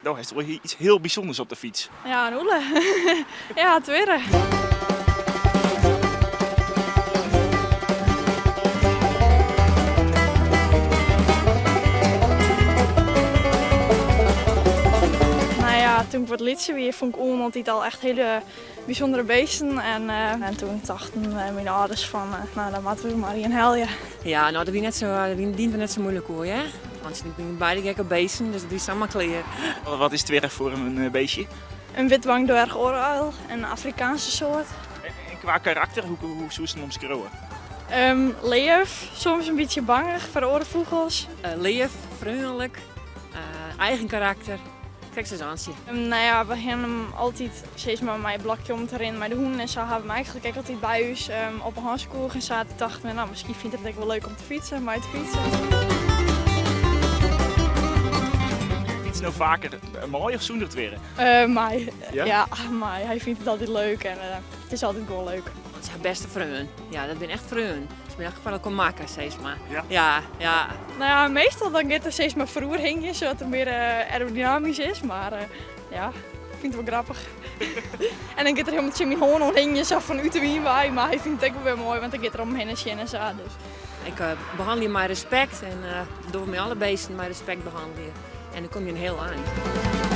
Do hast wol iets hiel bysûnders op de fyts. Ja, in ûle. Ja, Twirre. Nou ja, toen ik wat lytser wie, fûn ik ûlen altyd al echt hiele bysûndere beesten. En, uh, en toen tochten uh, myn âlders fan, uh, nou dan moatte we mar ien helje. Ja, no dat wie net sa, dat diene we net sa muoilik oer, hear. Want se binne beide gek op beesten, dus dat wie samar klear. Wat is Twirre foar in beestje? In witwangdwerchooruil, in Afrikaanse soart. En kwa karakter, hoe, hoe soest him omskriuwe? Um, leaf, soms in bytsje bangich foar oare fûgels. Uh, leaf, freonlik, uh, eigen karakter. Krekt sa as Antsje. Um, nou ja, we hawwe him altyd sis mar mei blokje om te rinnen mei de hûnen en sa hawwe we him eigentlik ek altyd by ús um, op 'e Hânskoech en sa. Toen tochten we, nou, miskien fynt er it ek wol leuk om te fytsen, mei te fytsen. Fytst no faker mei of sûnder Twirre? Uh, mei. Ja? ja, mei. Hy fynt it altyd leuk en uh, it is altyd gewoan leuk. It is har bêste freon. Ja, dat binne echt freonen. Se binne echt foar elkoar makke, sis mar. Ja? Ja, ja. Nou ja, meastal dan giet er steeds mar foaroer hingjen, sadat er mear uh, aerodynamysk is. Mar uh, ja, ik fyn it wol grappich. en dan giet er hielendal tsjin myn hân oan hingjen, sa fan út de wyn wei. Mar hy fynt it ek wol wer moai, want dan giet er om him hinne sjen en sa. Dus. Ik uh, behannelje mei respekt en uh, doch mei alle beesten mei respekt behannelje. En dan komme je in hiel ein.